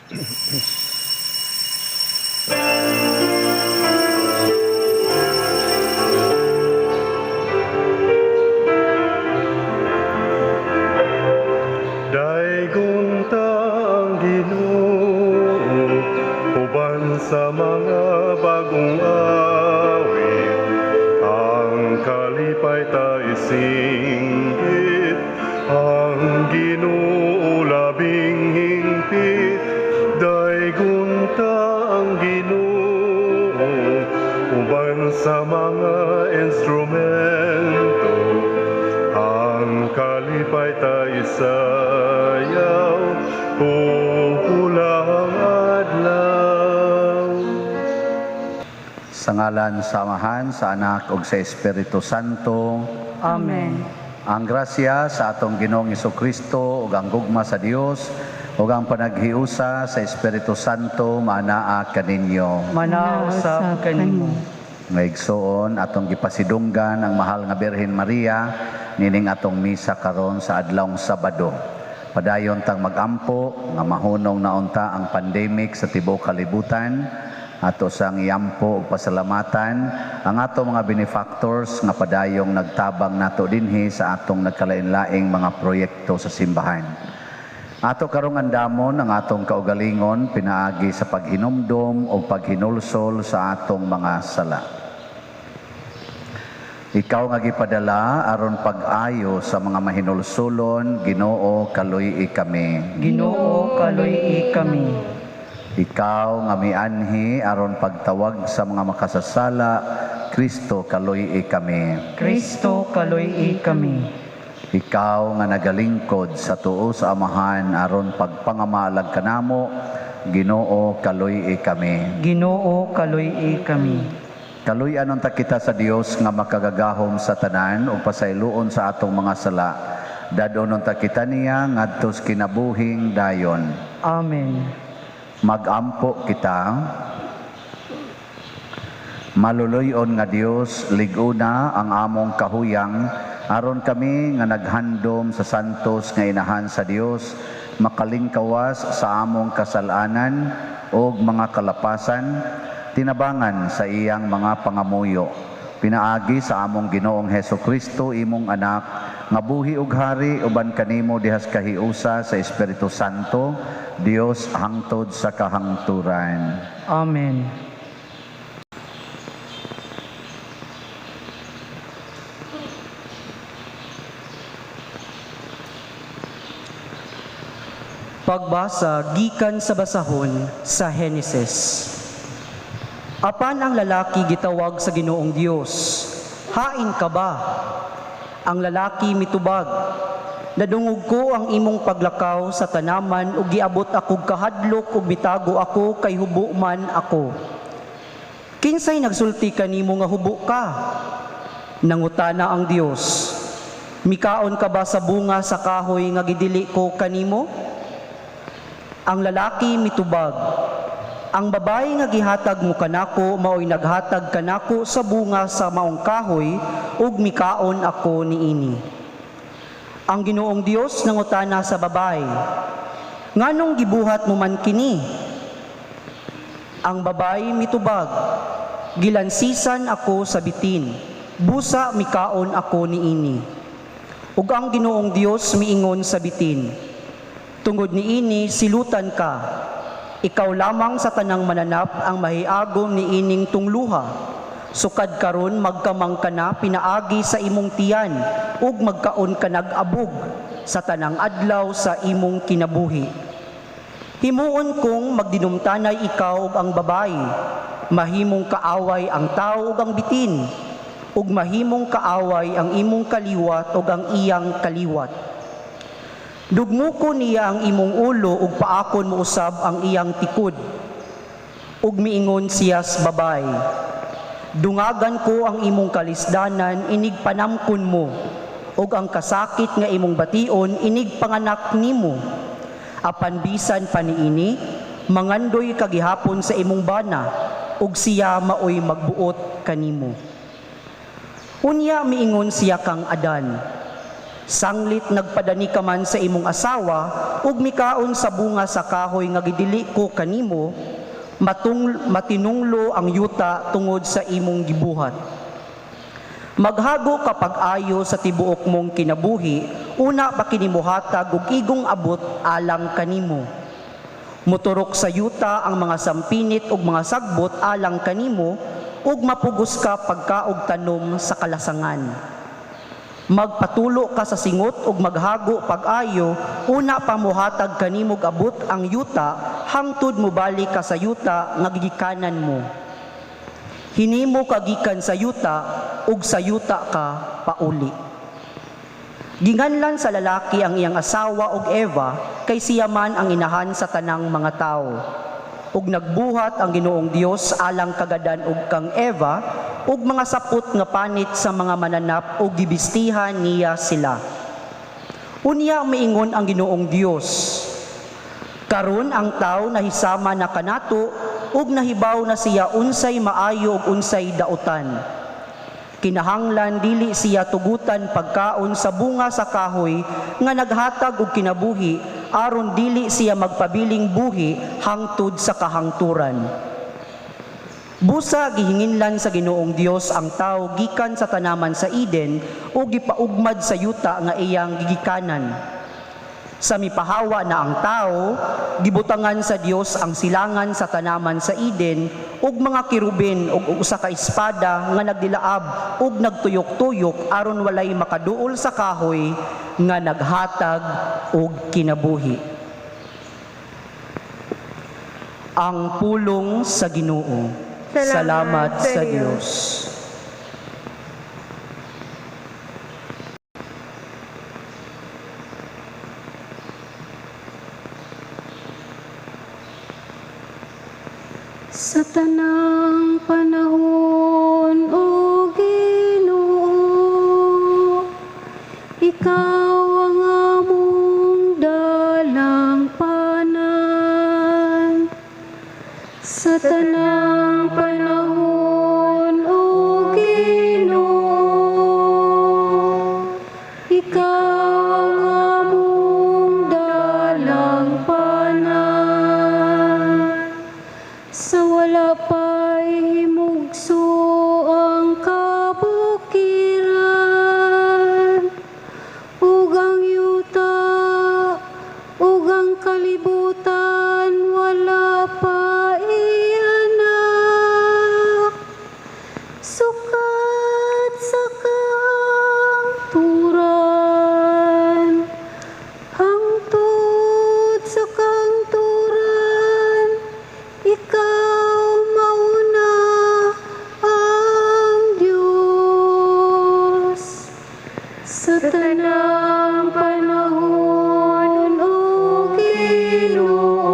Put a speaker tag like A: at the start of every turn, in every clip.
A: Daygon ta ang Ginoo uban sa mga bagong awit, ang kalipay ta isinggit, ang Ginoo labing hingpit. Daygon ta ang Ginoo uban sa mga instrumento, ang kalipay ta isayaw, huhulang adlaw.
B: Sa ngalan sa Amahan, sa Anak ug sa Espiritu Santo.
C: Amen.
B: Ang grasya sa atong Ginoong Kristo ug ang gugma sa Dios ug ang panaghiusa sa Espiritu Santo maanaa kaninyo.
C: Manaa usab kanimo.
B: Mga igsoon, atong gipasidunggan ang mahal nga Birhen Maria nining atong misa karon sa adlawng Sabado. Padayon tang magampo nga mahunong na unta ang pandemic sa tibuok kalibutan. Ato sang iampo ug pasalamatan ang ato mga benefactors nga padayong nagtabang nato dinhi sa atong nagkalain-laing mga proyekto sa simbahan. Ato karong andamon ang atong kaugalingon pinaagi sa paghinumdom o paghinulsol sa atong mga sala. Ikaw nga gipadala aron pag-ayo sa mga mahinulsulon, Ginoo, kaluy-i kami.
C: Ginoo, kaluy-i kami.
B: Ikaw nga mianhi aron pagtawag sa mga makasasala, Kristo, kaluy-i kami.
C: Kristo, kaluy-i kami.
B: Ikaw nga nagalingkod sa tuo sa Amahan aron pagpangamalag kanamo, Ginoo, kaluy-i kami.
C: Ginoo, kaluy-i kami.
B: Kaluy-an unta kita sa Dios nga makagagahom sa tanan ug pasayloon sa atong mga sala. Dad-on unta kita niya ngadtos kinabuhing dayon.
C: Amen.
B: Magampo kita. Maluluy-on nga Dios, lig-una ang among kahuyang aron kami nga naghandom sa santos nga inahan sa Dios makalingkawas sa among kasalanan ug mga kalapasan, tinabangan sa iyang mga pangamuyo. Pinaagi sa among Ginoong Heso Kristo, imong anak, nga buhi ug hari uban kanimo dihas kahiusa sa Espiritu Santo, Dios hangtod sa kahangturan.
C: Amen. Pagbasa gikan sa basahon sa Henesis. Apan ang lalaki gitawag sa Ginoong Dios, "Hain ka ba?" Ang lalaki mitubag, "Nadungog ko ang imong paglakaw sa tanaman ug giabot akog kahadlok ug mitago ako kay hubo man ako." "Kinsay nagsulti kanimo nga hubo ka?" Nangutana ang Dios, "Mikaon ka ba sa bunga sa kahoy nga gidili ko kanimo?" Ang lalaki mitubag, "Ang babae nga gihatag mo kanako maoy naghatag kanako sa bunga sa maong kahoy ug mikaon ako niini." Ang Ginoong Dios nangutana sa babae, "Nganong gibuhat mo man kini?" Ang babae mitubag, "Gilansisan ako sa bitin, busa mikaon ako niini." Ug ang Ginoong Dios miingon sa bitin, "Tungod niini silutan ka, ikaw lamang sa tanang mananap ang mahiagom niining tungluha. Sukad karon magkamang ka na pinaagi sa imong tiyan ug magkaon ka nag-abog sa tanang adlaw sa imong kinabuhi. Himuon kong magdinumtanay ikaw ug ang babae, mahimong kaaway ang tao ug ang bitin, ug mahimong kaaway ang imong kaliwat ug ang iyang kaliwat. Dugmuko niya ang imong ulo ug paakon mo usab ang iyang tikod." Ug miingon siya sa babae, "Dungagan ko ang imong kalisdanan inig panamkon mo, ug ang kasakit nga imong bation inig panganak nimo. Apan bisan pa niini, mangandoy ka gihapon sa imong bana, ug siya maoy magbuot kanimo." Unya miingon siya kang Adan, Sanglit nagpadani ka man sa imong asawa ug mikaon sa bunga sa kahoy nga gidili ko kanimo, matinunglo ang yuta tungod sa imong gibuhat. Maghago ka pag-ayo sa tibuok mong kinabuhi, una pa kini mohatag og igong abot alang kanimo. Muturok sa yuta ang mga sampinit ug mga sagbot alang kanimo, ug mapugos ka pagkaog tanom sa kalasangan. Magpatulo ka sa singot ug maghago pag-ayo, una pa mohatag kanimog abot ang yuta, hangtod mobalik ka sa yuta nga gigikanan mo. Hinimo ka gikan sa yuta ug sa yuta ka pauli. Ginganlan sa lalaki ang iyang asawa og Eva, kay siya man ang inahan sa tanang mga tawo. Ug nagbuhat ang Ginoong Dios alang kagadan ug kang Eva ug mga sapot nga panit sa mga mananap ug gibistihan niya sila. Unya miingon ang Ginoong Dios, karon ang tawo nahisama na kanato ug nahibaw na siya unsay maayo ug unsay dautan. Kinahanglan dili siya tugutan pagkaon sa bunga sa kahoy nga naghatag og kinabuhi, aron dili siya magpabiling buhi hangtod sa kahangturan. Busa gihinginlan sa Ginoong Dios ang tawo gikan sa tanaman sa Eden ug gipaugmad sa yuta nga iyang gigikanan. Sa mipahawa na ang tao, gibutangan sa Dios ang silangan sa tanaman sa Eden ug mga kerubin ug usa ka espada nga nagdilaab ug nagtuyok-tuyok aron walay makaduol sa kahoy nga naghatag og kinabuhi. Ang pulong sa Ginoo. Salamat sa Dios.
D: Sa tanang panahon, O Ginoo, ikaw ang among dalangpanan. Sa tanang panahon, O Ginoo, ikaw ang among dalangpanan. Sa wala pa'y himugso ang kabukiran, ug ang yuta, ug ang kalibutan, wala pa iyanak. Sukat sa kahangturan, hangtod sa kahangturan, ikaw mauna ang Diyos. Sa tanang panahon, O Ginoo,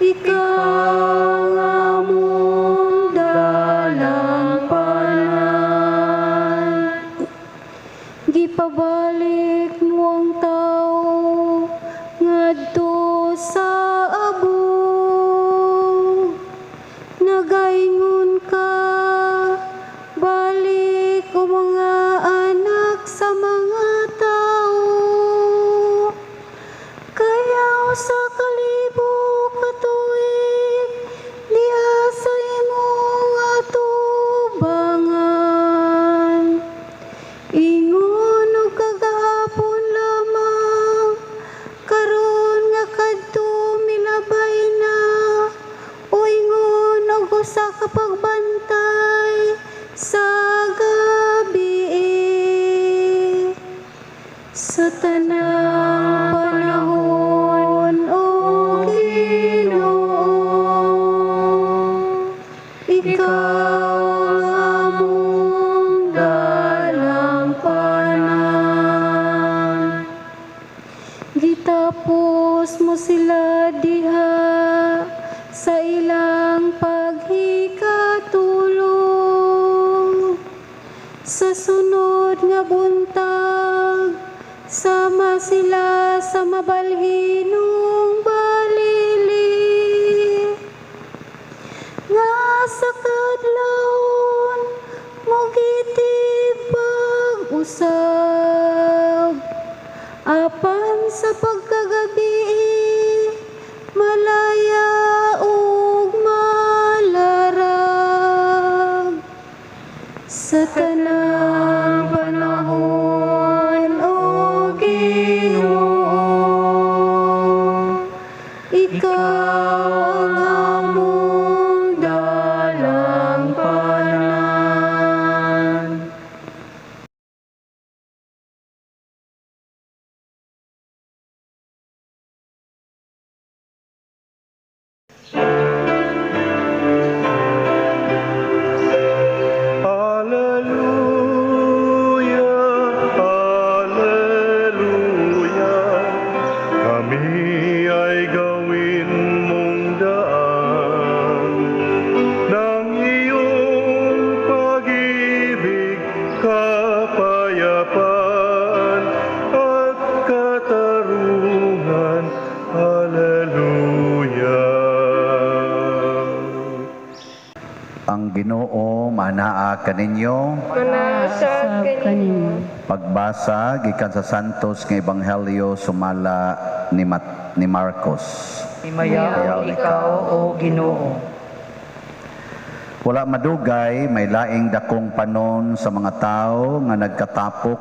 D: ikaw ang among dalangpanan. Gipabalik mo ang tao ngadto sa abog. Nagaingon ka, balik o mga anak sa mga tao. Kaya usa ka libo ka tuig diha sa imong atubangan. Ingon og kagahapon lamang, karon nga kadto milabay na, o ingon og usa ka pagbantay sa gabi. Sa tanang panahon, O Ginoo, ikaw ang among dalangpanan. Gitapos mo sila diha sa ilang paghikatulog. Sa sunod nga buntag, sama sila sa mabalhinong balili. Nga sa kadlawon, mugitibag usab. Ikaw ang among dalangpanan.
A: Alleluia, Alleluia, kami ay gawin mong daan ng iyong pag-ibig, kapayapaan at katarungan. Alleluia.
B: Ang Ginoo manaa kaninyo.
E: Manaa
D: Kanimo.
B: Pagbasa gikan sa Santos nga Ebanghelyo sumala ni Marcos.
C: Himayaon ikaw, O Ginoo.
B: Wala madugay, may laing dakong panon sa mga tao nga nagkatapok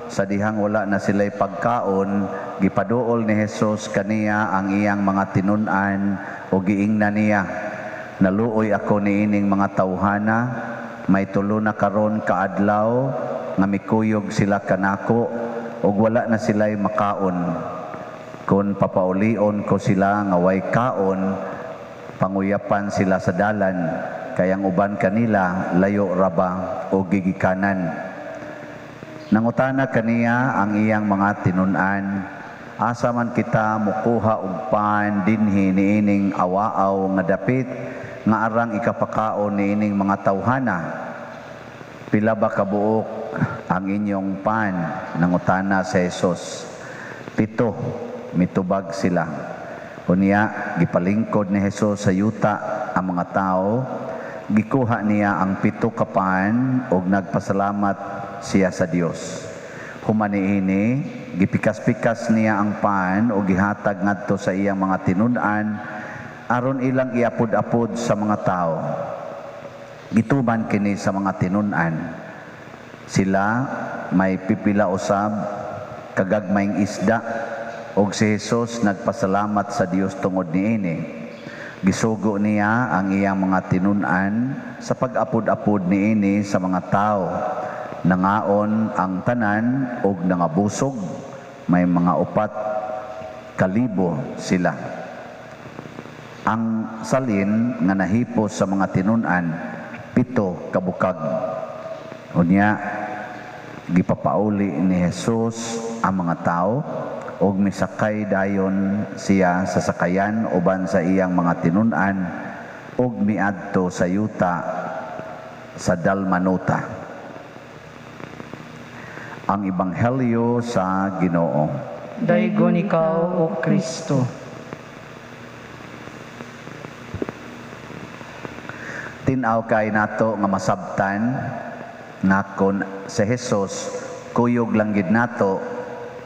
B: sa dihang wala na sila'y pagkaon, gipaduol ni Jesus kaniya ang iyang mga tinun-an o giingna niya. Naluoy ako niining mga tawhana, may tulo na karon kaadlaw nga mikuyog sila kanako ug wala na sila'y makaon. Kun papaulion ko sila nga way kaon, panguyapan sila sa dalan, kayang uban kanila layo raba o gigikanan. Nangutana kaniya ang iyang mga tinun-an, asa man kita mukuha og pan dinhi niining awaaw nga dapit nga arang ikapakaon niining mga tawhana? Pila ba kabuok ang inyong pan? Nangutana sa Jesus. 7, mitubag sila. Unya, gipalingkod ni Jesus sa yuta ang mga tao, gikuha niya ang 7 ka pan ug nagpasalamat siya sa Dios. Human niini, gipikas-pikas niya ang pan ug gihatag ngadto sa iyang mga tinun-an aron ilang iapod-apod sa mga tao. Gituman kini sa mga tinun-an. Sila may pipila usab kagagmayng isda ug si Jesus nagpasalamat sa Dios tungod niini. Gisugo niya ang iyang mga tinun-an sa pag-apod-apod niini sa mga tao. Nangaon ang tanan og nangabusog, may mga 4,000 sila. Ang salin nga nahipos sa mga tinun-an, 7 kabukag. Unya, gipapauli ni Jesus ang mga tao og misakay dayon siya sa sakayan uban sa iyang mga tinun-an og miadto sa yuta sa Dalmanuta. Ang Ebanghelyo sa Ginoo.
C: Daygon ikaw, O Kristo.
B: Tin-aw kay nato nga masabtan nga kon si Jesus kuyog lang gid nato,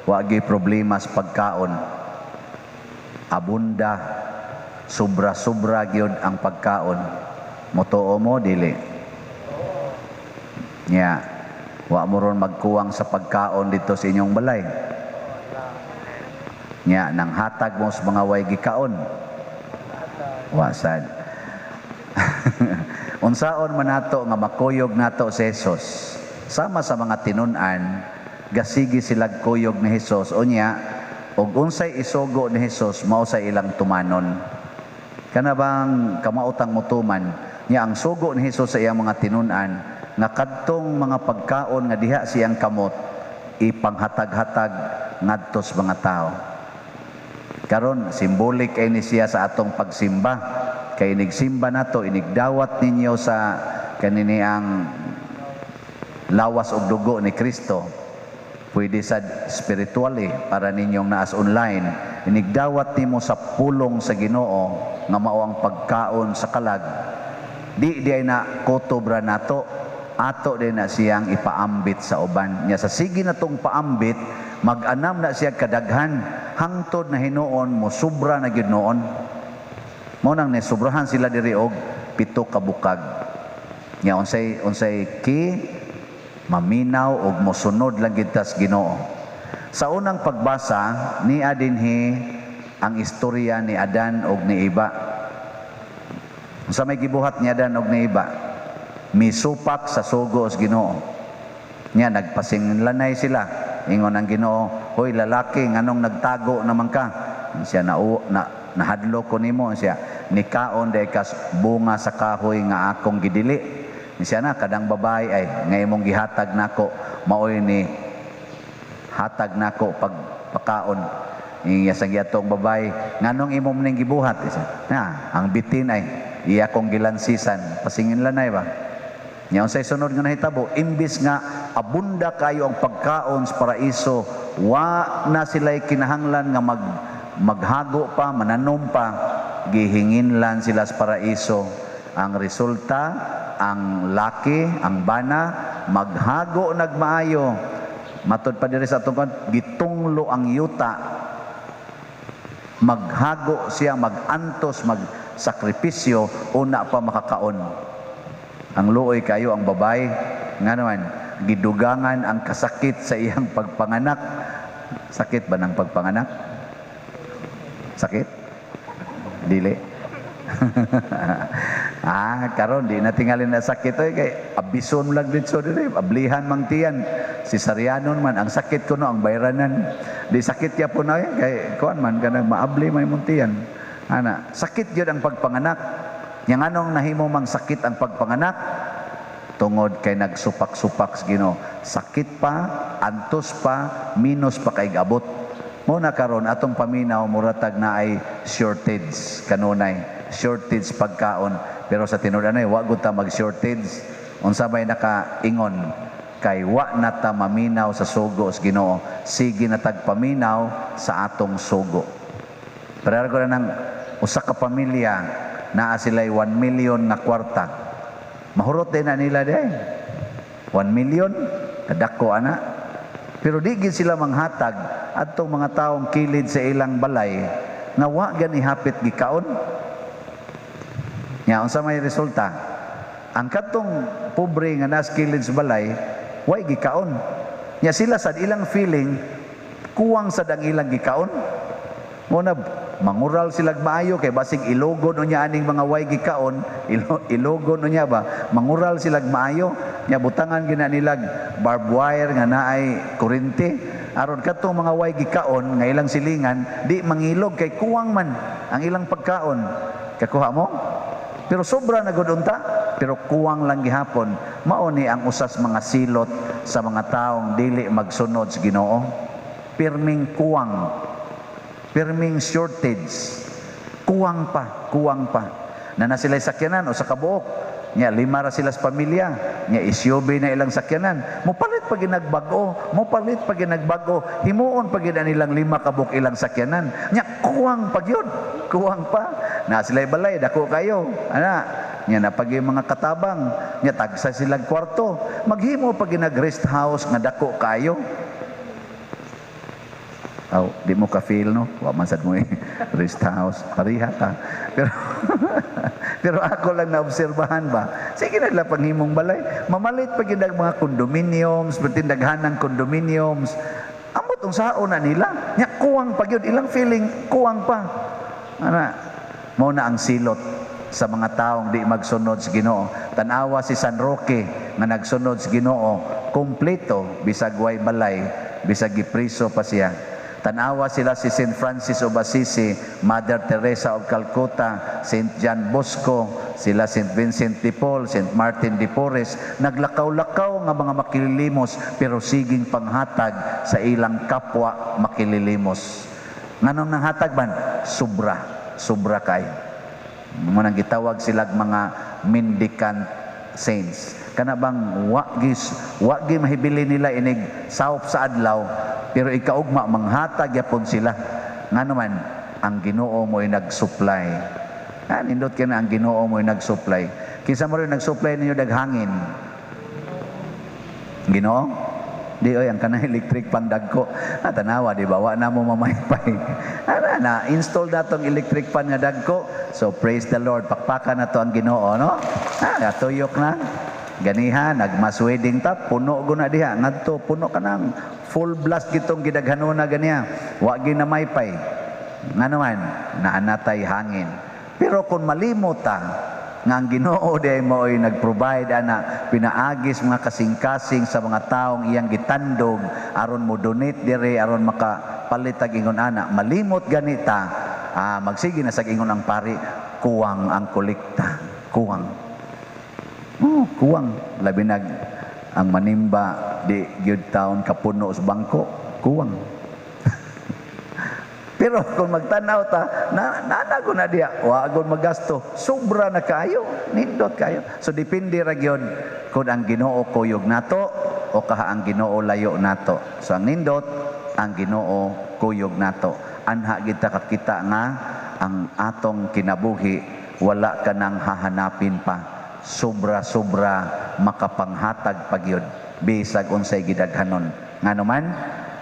B: wa gyud problema sa pagkaon. Abunda, sobra-sobra gyud ang pagkaon. Motuo mo dili? Nya, wa mo ron magkuwang sa pagkaon dito sa inyong balay. Nya, nang hatag mo sa mga way gikaon. Wa sad. Unsaon man nato nga makuyog nato si Jesus? Sama sa mga tinun-an, gasigi silag kuyog ni Jesus. Unya, og unsay isugo ni Jesus, mao sa ilang tumanon. Kana bang kamautang motuman? Nya ang sugo ni Jesus sa iyang mga tinun-an, nga kadtong mga pagkaon nga diha siyang kamot, ipanghatag-hatag ngadto sa mga tao. Karon simbolik ay ni siya sa atong pagsimba. Kay inigsimba nato, inigdawat ninyo sa kaniniang lawas og dugo ni Kristo. Pwede sa spiritually para ninyong naas online. Inigdawat nimo sa pulong sa Ginoo nga mao ang pagkaon sa kalag. Di di ay na kotobra nato, ato din na siyang ipaambit sa uban. Nya sa sige na tong paambit, mag-anam na siya kadaghan, hangtod na hinuon mo sobra na gyud noon. Mao nang nesobrahan sila diri og 7 ka bukag. Nya unsay ki maminaw og mosunod lang gid tas Ginoo. Sa unang pagbasa niya dinhi Ang istorya ni Adan og ni Eva. Unsa may gibuhat ni Adan og ni Eva? Misupak sa sugo sa Ginoo. Nya nagpasinlanay sila. Ingon ang Ginoo, "Hoy lalaki, nganong nagtago naman ka?" Siya na nahadlok ko nimo siya. Nikaon day kas bunga sa kahoy nga akong gidili. Siya na kadang babae ay nga imong gihatag nako maoy ni hatag nako pagpakaon. Iya sa giyatong babae, nganong imong ning gibuhat? Siya, na, ang bitin ay iya kong gilansisan. Pasinginlanay ba? Nya unsay sunod nga nahitabo, imbis nga abunda kayo ang pagkaon sa paraiso, wa na sila'y kinahanglan nga maghago pa, mananom pa, gihinginlan sila sa paraiso. Ang resulta, ang laki, ang bana, maghago nagmaayo. Matod pa diri sa atong kon, gitunglo ang yuta. Maghago siya, magantos, magsakripisyo, una pa makakaon. Ang luoy kayo ang babae, nga naman, gidugangan ang kasakit sa iyang pagpanganak. Sakit ba ng pagpanganak? Sakit? Dili. Karon di na tingali na sakit oy kay abison lang dito diri, ablihan mang tiyan. Sesaryanon man ang sakit kuno ang bayranan. Di sakit ya po na oy kay kuan man kanang maabli may imong tiyan. Ana, sakit gyud ang pagpanganak. Nya nganong nahimo mang sakit ang pagpanganak? Tungod kay nagsupak-supak sa Ginoo. Sakit pa, antos pa, minus pa kay abot. Mo na karon atong paminaw muratag na ay shortage kanunay, shortage pagkaon. Pero sa tinuod anay wa gud ta mag-shortage. Unsa may nakaingon kay wa na ta maminaw sa sugo sa Ginoo, sige na tag paminaw sa atong sugo. Pero ko na ng usa ka pamilya naa sila'y 1 million nga kwarta. Mahurot din na nila day. 1 million kadako ana. Pero di gid sila manghatag adtong mga taong kilid sa ilang balay nga wa gani hapit gikaon. Nya unsa may resulta? Ang katong pobre nga nas kilid sa balay way gikaon. Nya sila sad ilang feeling kuwang sad ang ilang gikaon. Muna mangural sila maayo kay basig ilogon unya aning mga way gikaon, ilogon unya ba, mangural sila maayo, nya butangan gina nilag barbed wire nga naay kurente aron katong mga way gikaon nga ilang silingan di mangilog kay kuwang man ang ilang pagkaon. Kakuha mo? Pero sobra na gud unta, pero kuwang lang gihapon. Mao ni ang usas mga silot sa mga taong dili magsunod sa Ginoo. Pirming kuwang, pirming shortage, kuwang pa, kuwang pa. Na na sila'y sakyanan o sa kabuok, nya lima ra sila sa pamilya, nya SUV na ilang sakyanan. Mopalit pa ginagbag-o, mopalit pa ginagbag-o, himuon pa gid nilang lima kabuok ilang sakyanan. Nya kuwang pa gyud, kuwang pa. Na sila'y balay, dako kayo. Ana, nya napag yung mga katabang, nya tagsa silang kwarto, maghimo pa ginag rest house nga dako kayo. Aw, di mo ka-feel, no? Wa man sad mo rest house. Pariha ta. Pero, pero ako lang naobserbahan ba? Sige na lang panghimong balay. Mamalit pa gid ang mga condominiums, pati daghanang condominiums. Amot ang sao na nila. Nya kuwang pa gyud ilang feeling, kuwang pa. Ana, mao na ang silot sa mga taong di magsunod sa Ginoo. Tan-awa si San Roque nga nagsunod sa Ginoo, kumpleto bisag way balay, bisag gipriso pa siya. Tanawa sila si Saint Francis of Assisi, Mother Teresa of Calcutta, Saint John Bosco, sila Saint Vincent de Paul, Saint Martin de Porres, naglakaw-lakaw nga mga makililimos pero siging panghatag sa ilang kapwa makililimos. Nganong nanghatag man? Sobra, sobra kay. Mo nang gitawag sila mga mendicant saints. Kana bang wa gi mahibili nila inig saop sa adlaw, pero ikaugma manghatag yapon sila. Ngano man ang Ginoo mo'y nag-supply. Nindot kay na ang Ginoo mo'y nag-supply. Kinsa mo rin nag-supply ninyo daghangin? Ginoo? Di oy ang kanang electric pan dagko. Tanawa di ba wa na mo mamaypay. Ana na install datong electric pan nga dagko. So praise the Lord. Pakpakan na to ang Ginoo, no? Tuyok na. Ganiha nagmas wedding ta puno guna diha ngadto puno kanang full blast gitong gidaghanona ganiha. Wa ginamaypay. Ngano man, naanatay hangin. Pero kung malimot ta nga ang Ginoo diay mao'y nag-provide ana, pinaagis mga kasing-kasing sa mga taong iyang gitandog aron mo donate dire, aron makapalit ag ingon ana, malimot ganita, magsige na sa ingon ang pari, kuwang ang kolekta, kuwang. Oh, kuwang labi nag ang manimba di gyud taon kapuno sa bangko, kuwang. Pero kung magtanaw ta, na nanago na diya, wa agon magasto, sobra na kayo, nindot kayo. So depende ra gyud kung ang Ginoo kuyog nato o kaha ang Ginoo layo nato. So ang nindot, ang Ginoo kuyog nato. Anha kita kakita nga ang atong kinabuhi wala ka nang hahanapin pa. Sobra-sobra makapanghatag pagyud bisag unsay gidaghanon. Ngano man,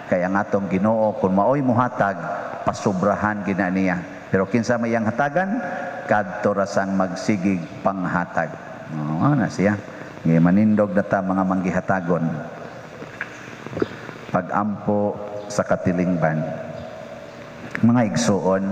B: kay ang atong Ginoo kung maoy muhatag, pasubrahan gina niya. Pero kinsa may iyang hatagan, kadto ra sang magsigig panghatag. Oo, na siya. Ngi manindog na ta mga manggihatagon. Pagampo sa katilingban. Mga igsuon,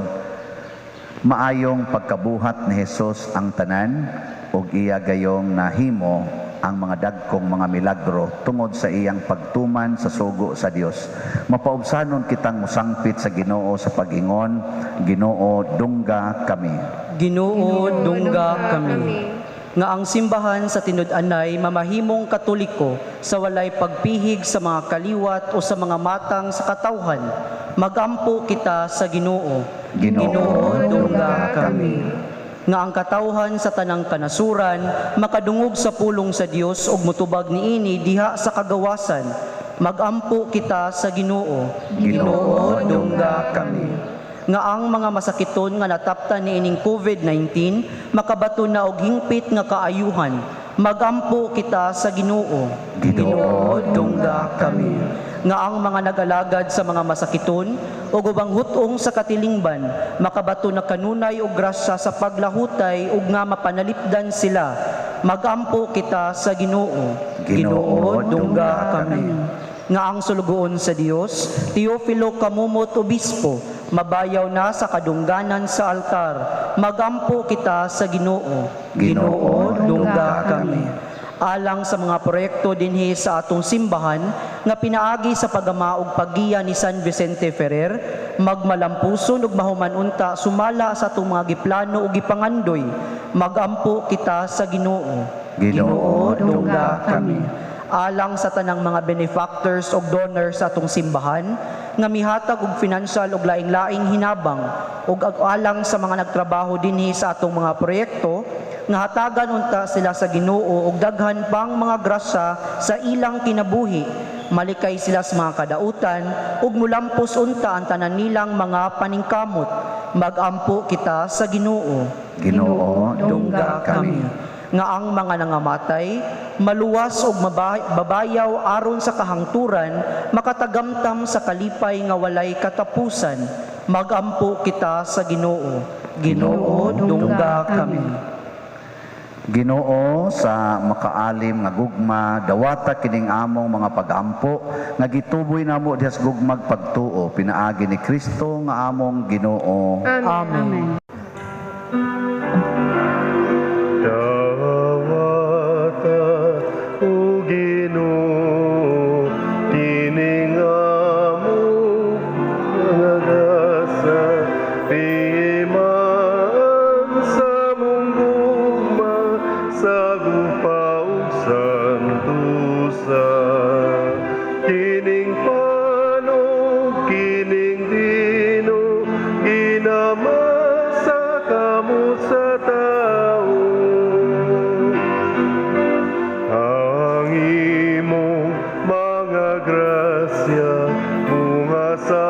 B: maayong pagkabuhat ni Hesus ang tanan ug iya gayong nahimo ang mga dagkong mga milagro tungod sa iyang pagtuman sa sugo sa Dios. Mapaubsanon kitang mosangpit sa Ginoo sa pag-ingon, Ginoo, dungga kami.
C: Ginoo, dungga kami. Nga ang simbahan sa tinud-anay mamahimong Katoliko sa walay pagpihig sa mga kaliwat o sa mga matang sa katawhan. Magampo kita sa Ginoo.
B: Ginoo,
C: dungga kami. Nga ang katawhan sa tanang kanasuran makadungog sa pulong sa Dios ug motubag niini diha sa kagawasan. Magampo kita sa Ginoo.
B: Ginoo,
C: dungga kami. Nga ang mga masakiton nga nataptan niining COVID-19 makabato na og hingpit nga kaayuhan. Magampo kita sa Ginoo.
B: Ginoo,
C: dungga kami. Nga ang mga nag-alagad sa mga masakiton ug ubang hut-ong sa katilingban makabato na kanunay og grasya sa paglahutay ug nga mapanalipdan sila. Magampo kita sa Ginoo.
B: Ginoo,
C: dungga kami. Nga ang sulugoon sa Dios, Teofilo Camomot Obispo, mabayaw na sa kadungganan sa altar. Magampo kita sa Ginoo.
B: Ginoo,
C: dungga kami. Alang sa mga proyekto dinhi sa atong simbahan nga pinaagi sa paggama ug paggiya ni San Vicente Ferrer, magmalampuson ug mahuman unta sumala sa atong mga giplano ug gipangandoy. Magampo kita sa Ginoo.
B: Ginoo,
C: dungga kami. Alang sa tanang mga benefactors ug donors sa atong simbahan nga mihatag og financial ug laing-laing hinabang ug alang sa mga nagtrabaho dinhi sa atong mga proyekto nga hatagan unta sila sa Ginoo og daghan pang mga grasya sa ilang kinabuhi. Malikay sila sa mga kadautan ug mulampos unta ang tanan nilang mga paningkamot. Magampo kita sa Ginoo.
B: Ginoo, dungga kami.
C: Nga ang mga nangamatay maluwas og babayaw aron sa kahangturan, makatagamtam sa kalipay nga walay katapusan. Magampo kita sa Ginoo. Ginoo, dungga kami.
B: Ginoo, sa makaalim nga gugma, dawata kining among mga pagampo nga gituboy namo diha sa gugmag pagtuo pinaagi ni Kristo nga among Ginoo.
C: Amen.
A: Dawata o Ginoo, kining among mga gasa, piman sa mong gugma, sa gupa ug santusa. Kining panog, kining dino, ginama sa kamot sa tao. Ang imong mga grasya, bunga sa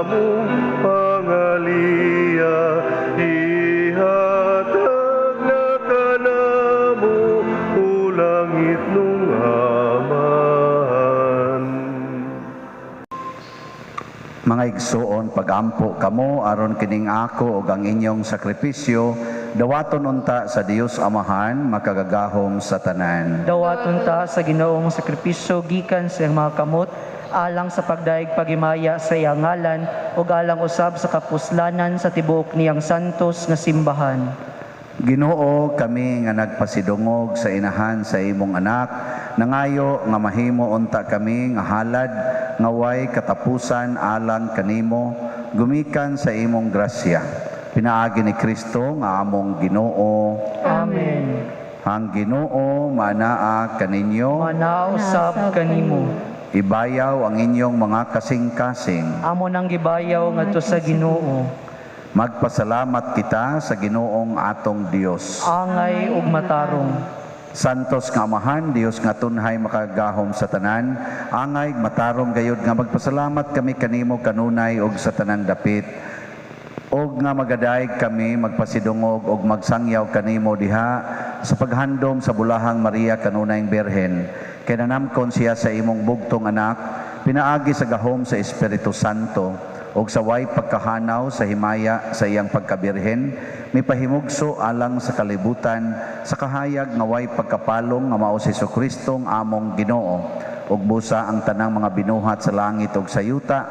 A: among pangaliya, ihatag na kanamo, o langit nung Amahan.
B: Mga igsuon, pagampo kamo aron kining ako ug ang inyong sakripisyo dawaton unta sa Dios Amahan makagagahom sa tanan.
E: Dawaton ta sa Ginoong sakripisyo gikan sa iyang mga kamot
C: alang sa pagdayeg paghimaya sa iyang ngalan ug alang usab sa kapuslanan sa tibuok niyang santos nga simbahan.
B: Ginoo, kami nga nagpasidungog sa inahan sa imong anak, nangayo nga mahimo unta kami nga halad nga way katapusan alang kanimo, gumikan sa imong grasya. Pinaagi ni Kristo nga among Ginoo.
C: Amen.
B: Ang Ginoo manaa kaninyo.
C: Manaa usab kanimo.
B: Ibayaw ang inyong mga kasing-kasing.
C: Amo nang gibayaw ngadto sa Ginoo.
B: Magpasalamat kita sa Ginoong atong Dios.
C: Angay ug matarong.
B: Santos nga Amahan, Dios nga tunhay makagagahom sa tanan, angay matarong gayud nga magpasalamat kami kanimo kanunay ug sa tanang dapit. Og nga magadayeg kami magpasidungog og magsangyaw kanimo diha sa paghandom sa bulahang Maria kanunayng Birhen. Kay nanamkon siya sa imong bugtong anak, pinaagi sa gahom sa Espiritu Santo, og sa way pagkahanaw sa himaya sa iyang pagkabirhen, mipahimugso alang sa kalibutan sa kahayag nga way pagkapalong nga mao si Jesucristo ang among Ginoo. Ug busa ang tanang mga binuhat sa langit ug sa yuta,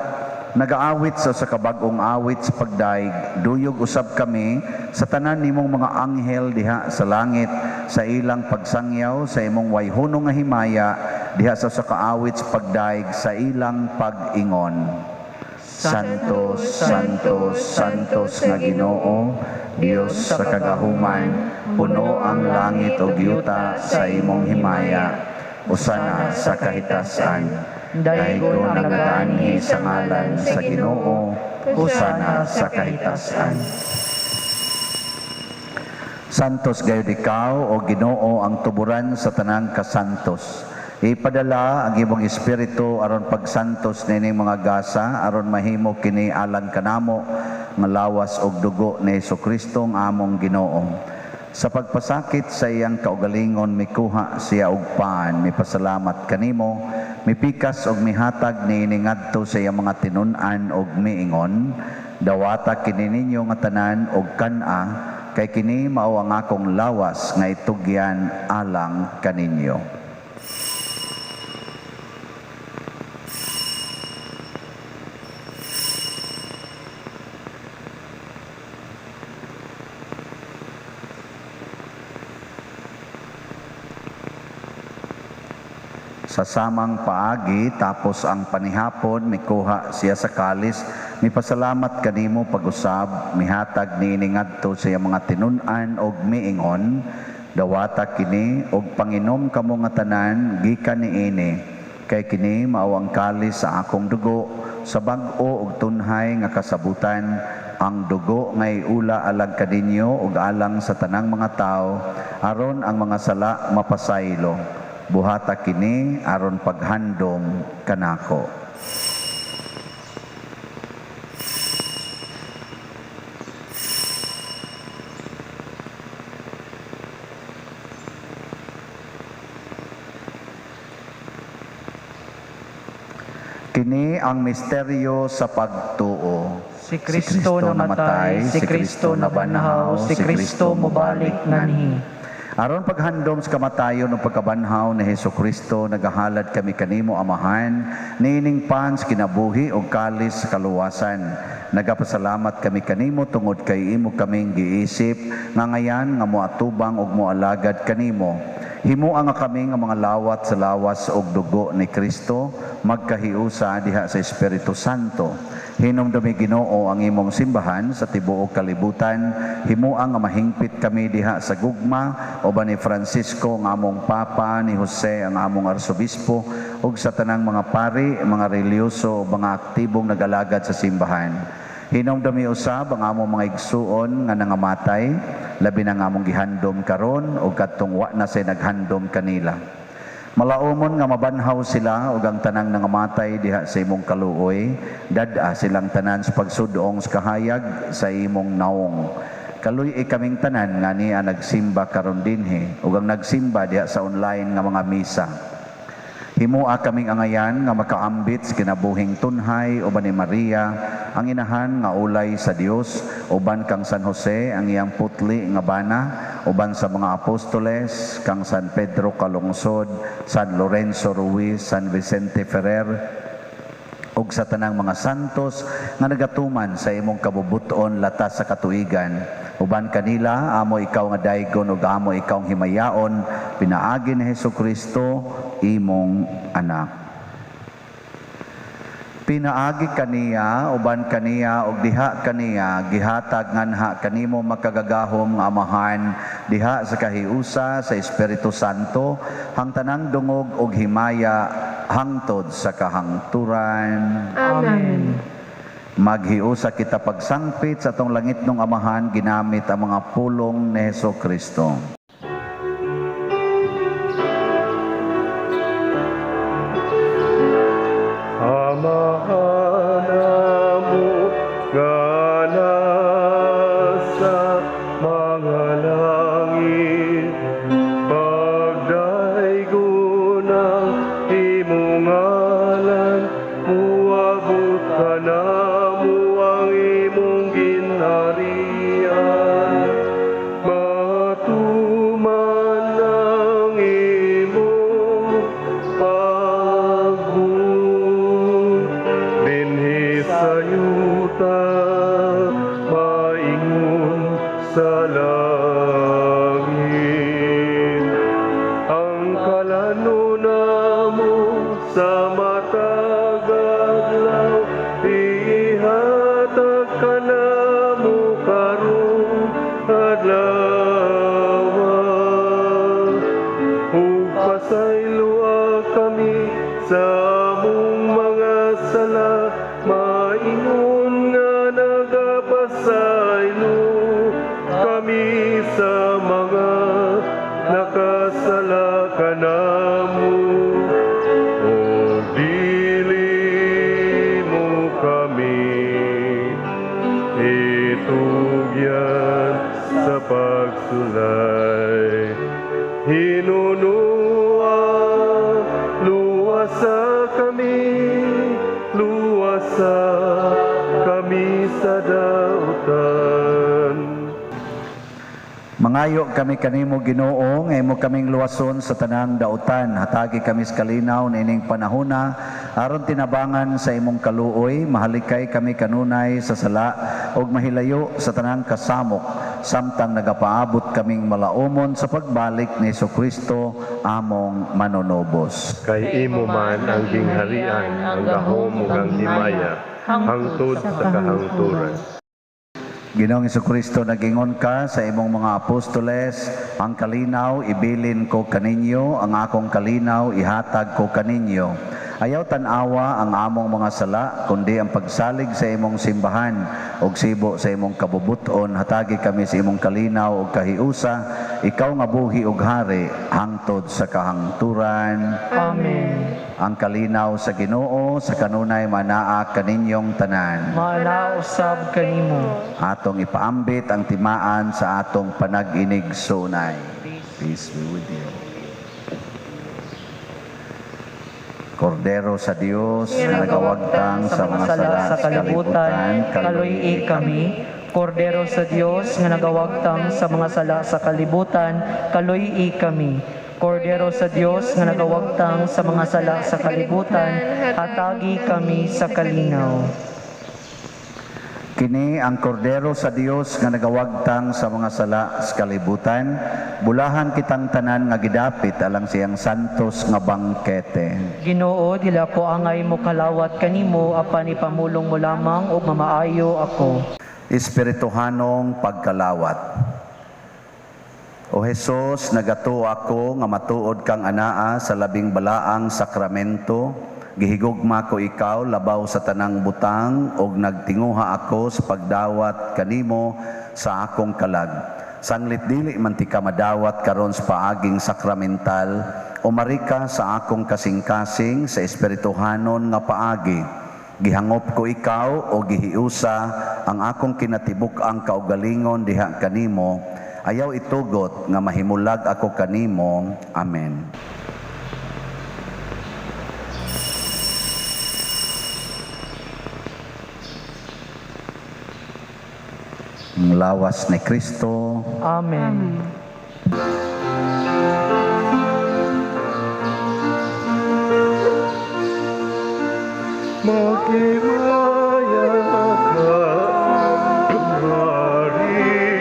B: nagaawit sa usa ka bag-ong awit sa pagdayeg, duyog usab kami sa tanan nimong mga anghel diha sa langit sa ilang pagsangyaw sa imong way hunong nga himaya diha sa usa ka awit sa pagdayeg sa ilang pag-ingon. Santo, Santo, Santos nga Ginoo, Dios sa kagahuman, puno ang langit ug yuta sa imong himaya. Usana sa kahitasan. Daygon ang nagaanhi sa ngalan sa Ginoo, usana sa kahitasan. Santos gayud ikaw o Ginoo ang tuburan sa tanang kasantos. Ipadala ang imong espiritu aron pagsantos nining mga gasa aron mahimo kini alang kanamo nga lawas og dugo ni Hesukristo ang among Ginoo. Sa pagpasakit sa iyang kaugalingon mikuha siya og pan, mipasalamat kanimo, mipikas og mihatag niini ngadto sa iyang mga tinun-an og miingon, dawata kini ninyo nga tanan og kan-a, kay kini mao ang akong lawas nga itugyan alang kaninyo. Sa samang paagi, tapos ang panihapon, mikuha siya sa kalis, mipasalamat kanimo pag-usab, mihatag niini ngadto sa iyang mga tinun-an og miingon, dawata kini og panginom kamo nga tanan gikan niini, kay kini mao ang kalis sa akong dugo, sa bag-o og tunhay nga kasabutan, ang dugo nga iula alang kaninyo og alang sa tanang mga tawo, aron ang mga sala mapasaylo. Buhata kini aron paghandom kanako. Kini ang misteryo sa pagtuo.
C: Si Kristo namatay, si Kristo nabanhaw, si Kristo mobalik nganhi.
B: Aron paghandom sa kamatayon ug pagkabanhaw ni Hesukristo, nagahalad kami kanimo Amahan, niining pan sa kinabuhi ug kalis sa kaluwasan. Nagapasalamat kami kanimo tungod kay imo kaming giisip nga ngayan nga moatubang ug moalagad kanimo. Himoa nga kami nga mga lawat sa lawas ug dugo ni Kristo, magkahiusa diha sa Espiritu Santo. Hinumdumi Ginoo ang imong simbahan sa tibuok kalibutan. Himoa nga mahingpit kami diha sa gugma uban ni Francisco ang among Papa, ni Jose ang among Arsobispo, ug sa tanang mga pari, mga relihiyoso, mga aktibong nagalagad sa simbahan. Hinumdumi usab ang among mga igsuon nga nangamatay, labi na nga among gihandom karon ug kadtong wa na say naghandom kanila. Malaumon nga mabanhaw sila ug ang tanang nangamatay diha sa imong kaluoy, dad-a silang tanan sa pagsudong sa kahayag sa imong naong. Kaluy-i kaming tanan nga niya nagsimba karon dinhi ug ang nagsimba diha sa online nga mga misa. Himoa kaming angayan nga makaambit sa kinabuhing tunhay uban ni Maria, ang inahan nga ulay sa Dios, uban kang San Jose ang iyang putli nga bana, uban sa mga apostoles kang San Pedro Calungsod, San Lorenzo Ruiz, San Vicente Ferrer, Ug sa tanang mga santos nga nagatuman sa imong kabubuton latas sa katuigan. Uban kanila, amo ikaw nga daygon ug amo ikaw himayaon, pinaagi ni Hesukristo, imong anak. Pinaagi kaniya, uban kaniya, ug diha kaniya, gihatag nganha kanimo makagagahom nga Amahan, diha sa kahiusa sa Espiritu Santo, hangtanang dungog ug himaya, hangtod sa kahangturan.
C: Amen.
B: Maghiusa kita pagsangpit sa atong langit nung Amahan, ginamit ang mga pulong ni Hesukristo.
A: Amahan namo nga nasa mga langit, pagdaygon ang imong ngalan, muabot kanamo ang imong ginharian. Matuman ang imong pagbuot dinhi sa yuta, maingon sa langit. Ang kalano namo sa matag adlaw, ihatag kanamo karong adlaw. Ug pasayloa kami sa among mga sala, maingon nga nagapasaylo kami sa mga nakasala kanamo. Ug dili mo kami itugyan sa pagsulay. Hinunua, luwasa kami, luwasa kami sa dautan.
B: Mangayo kami kanimo Ginoo, nga imo kaming luwason sa tanang dautan. Hatagi kami sa kalinaw niining panahona, aron tinabangan sa imong kaluoy, mahalikay kami kanunay sa sala ug mahilayo sa tanang kasamok, samtang nagapaabot kaming malaumon sa pagbalik ni Hesukristo among manunubos.
A: Kay imo man ang gingharian, ang gahom ug ang himaya, hangtod sa kahangturan.
B: Ginoong Hesukristo, nagingon ka sa imong mga apostoles, ang kalinaw ibilin ko kaninyo, ang akong kalinaw ihatag ko kaninyo. Ayaw tan-awa ang among mga sala, kundi ang pagsalig sa imong simbahan ug sibo sa imong kabubuton. Hatagi kami sa imong kalinaw ug kahiusa, ikaw nga buhi ug hari hangtod sa kahangturan.
C: Amen.
B: Ang kalinaw sa Ginoo sa kanunay manaa kaninyong tanan.
C: Maanaa usab kanimo.
B: Atong ipaambit ang timaan sa atong panag-inig sunay. Peace be with you. Kordero sa Dios nga nagawagtang sa mga sala
C: sa kalibutan, kaluy-i kami. Kordero sa Dios nga nagawagtang sa mga sala sa kalibutan, kaluy-i kami. Kordero sa Dios nga nagawagtang sa mga sala sa kalibutan, hatagi kami sa kalinaw.
B: Kini ang kordero sa Dios nga nagawagtang sa mga sala sa kalibutan, bulahan kitang tanan nga gidapit alang siyang santos nga bangkete.
C: Ginoo, dili ako angay mo kalawat kanimo, apan ipamulong mo lamang ug mamaayo ako.
B: Espirituhanong pagkalawat. O Hesus, nagatuo ako nga matuod kang anaa sa labing balaang sakramento. Gihigugma ko ikaw labaw sa tanang butang ug nagtinguha ako sa pagdawat kanimo sa akong kalag. Sanglit dili man ti ka madawat karon sa paaging sakramental, umari ka sa akong kasing-kasing sa espirituhanon nga paagi. Gihangop ko ikaw o gihiusa ang akong kinatibuk-ang kaugalingon diha kanimo. Ayaw itugot nga mahimulag ako kanimo. Amen. Ang lawas ni Kristo.
C: Amen.
A: Maghimaya ka, Maria,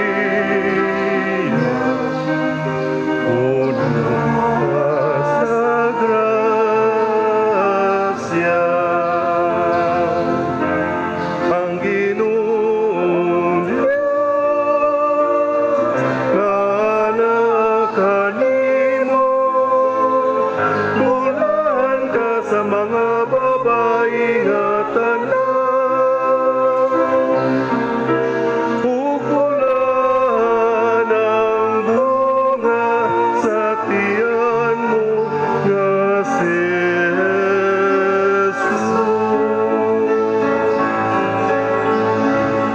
A: puno ka sa grasya. Ang Ginoong Diyos naa kanimo, bulahan ka sa mga babae nga tanan, ug bulahan ang bunga sa tiyan mo nga si Jesus.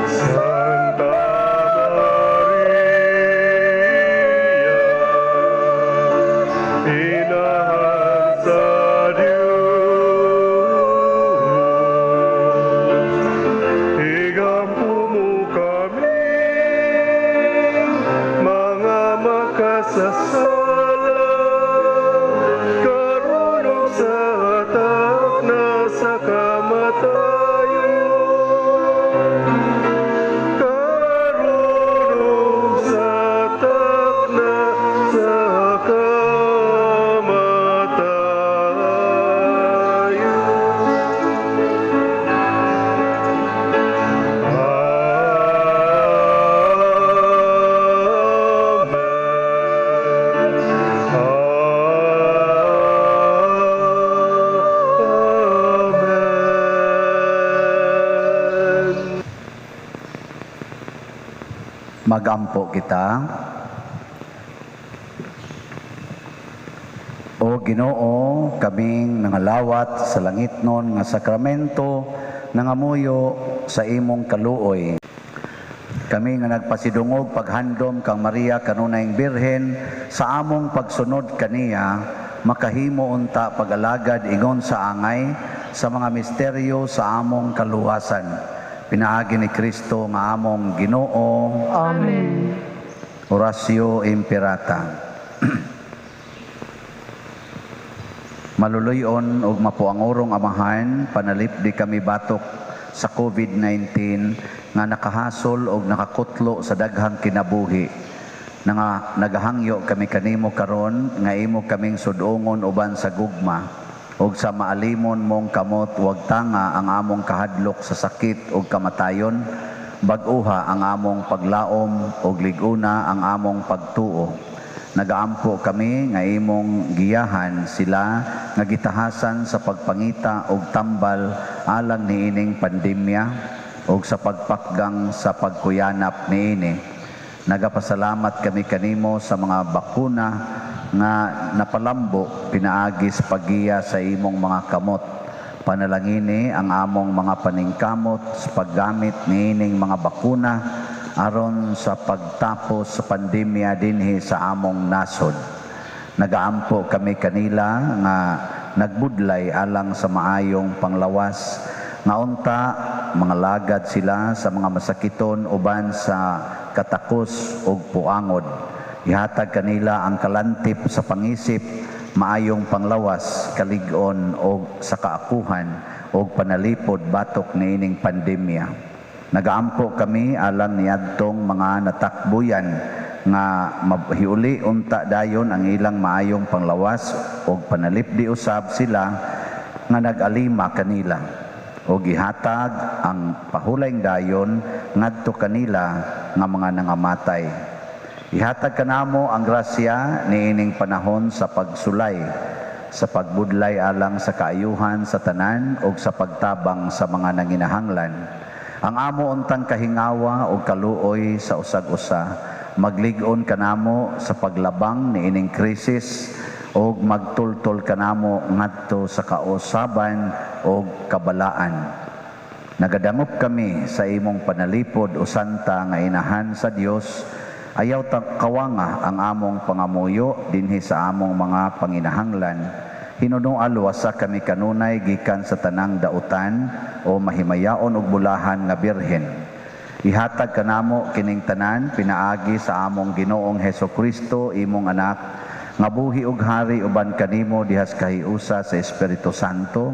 A: Santa Maria, Inahan sa Dios, igampo mo kami, mga makasasala, karon ug sa takna sa kamatayon. Karon ug sa takna sa kamatayon. Amen. Amen.
B: Magampo kita. O Ginoo, kaming nangalawat sa langitnon nga sakramento, nangamuyo sa imong kaluoy. Kami nga nagpasidungog paghandom kang Maria kanunayng Birhen sa among pagsunod kaniya, makahimo unta pag-alagad ingon sa angay sa mga misteryo sa among kaluwasan. Pinaagi ni Kristo nga among Ginoo.
C: Amen.
B: Oratio Imperata. Maluluyon ug mapuangorong Amahan, panalipdi kami batok sa COVID-19 nga nakahasol og nakakutlo sa daghang kinabuhi. Nga nagahangyo kami kanimo karon nga imo kaming sudongon uban sa gugma ug sa maalimon mong kamot, wag tanga ang among kahadlok sa sakit ug kamatayon, bag-uha ang among paglaom ug lig-una ang among pagtuo. Nagaampo kami nga imong giyahan sila nga gitahasan sa pagpangita og tambal alang niining pandemya ug sa pagpakgang sa pagkuyanap niini. Nagapasalamat kami kanimo sa mga bakuna nga napalambo pinaagi sa paggiya sa imong mga kamot. Panalangini ang among mga paningkamot sa paggamit niining mga bakuna aron sa pagtapos sa pandemya dinhi sa among nasod. Nagaampo kami kanila nga nagbudlay alang sa maayong panglawas, nga unta mga lagad sila sa mga masakiton uban sa katakos ug puangod. Ihatag kanila ang kalantip sa pangisip, maayong panglawas, kalig-on og sa kaakuhan og panalipod batok niining pandemya. Nagaampo kami alang niadtong mga natakbuyan nga mahiuli unta dayon ang ilang maayong panglawas og panalipdi usab sila nga nag-alima kanila og gihatag ang pahulayng dayon ngadto kanila nga mga nangamatay. Ihatag kanamo ang grasya niining panahon sa pagsulay, sa pagbudlay alang sa kaayuhan sa tanan og sa pagtabang sa mga nanginahanglan. Ang amo untang kahingawa og kaluoy sa usag-usa, maglig-on kanamo sa paglabang niining krisis og magtultol kanamo ngadto sa kausaban og kabalaan. Nagadangop kami sa imong panalipod o santa nga inahan sa Dios. Ayaw ta kawanga ang among pangamuyo dinhi sa among mga panginahanglan. Hinunoa luwasa kami kanunay gikan sa tanang dautan o mahimayaon og bulahan nga birhen. Ihatag kanamo kining tanan pinaagi sa among Ginoong Heso Kristo, imong anak, nga buhi og hari uban kanimo dihas kahiusa sa Espiritu Santo,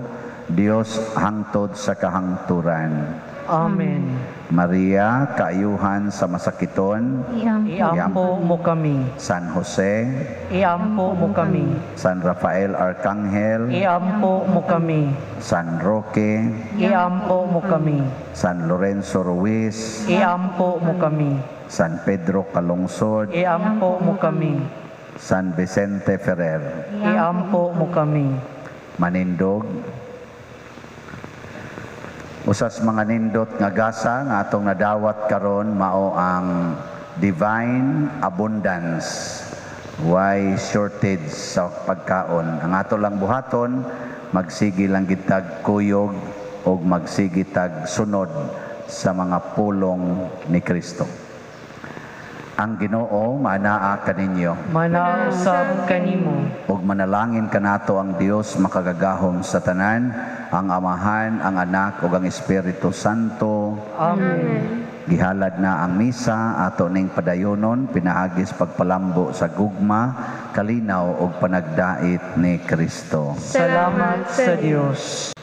B: Dios hangtod sa kahangturan.
C: Amen.
B: Maria, kaayuhan sa masakiton,
C: Iampo mo kami.
B: San Jose,
C: Iampo mo kami.
B: San Rafael Arcangel,
C: Iampo mo kami.
B: San Roque,
C: Iampo mo kami.
B: San Lorenzo Ruiz,
C: Iampo mo kami.
B: San Pedro Calungsod,
C: Iampo mo kami.
B: San Vicente Ferrer.
C: Iampo mo kami.
B: Manindog. Usas mga nindot nga gasa nga atong nadawat karon mao ang divine abundance. Why shortage sa pagkaon? Ang ato lang buhaton, magsigi lang gitag kuyog og magsigi tag sunod sa mga pulong ni Kristo. Ang Ginoo maanaa kaninyo.
C: Manausab kanimo.
B: Ug manalangin kanato ang Dios makagagahom sa tanan, ang Amahan, ang Anak ug ang Espiritu Santo.
C: Amen.
B: Gihalad na ang misa ato ning padayonon pinaagis pagpalambo sa gugma, kalinaw ug panagdait ni Kristo.
C: Salamat sa Dios.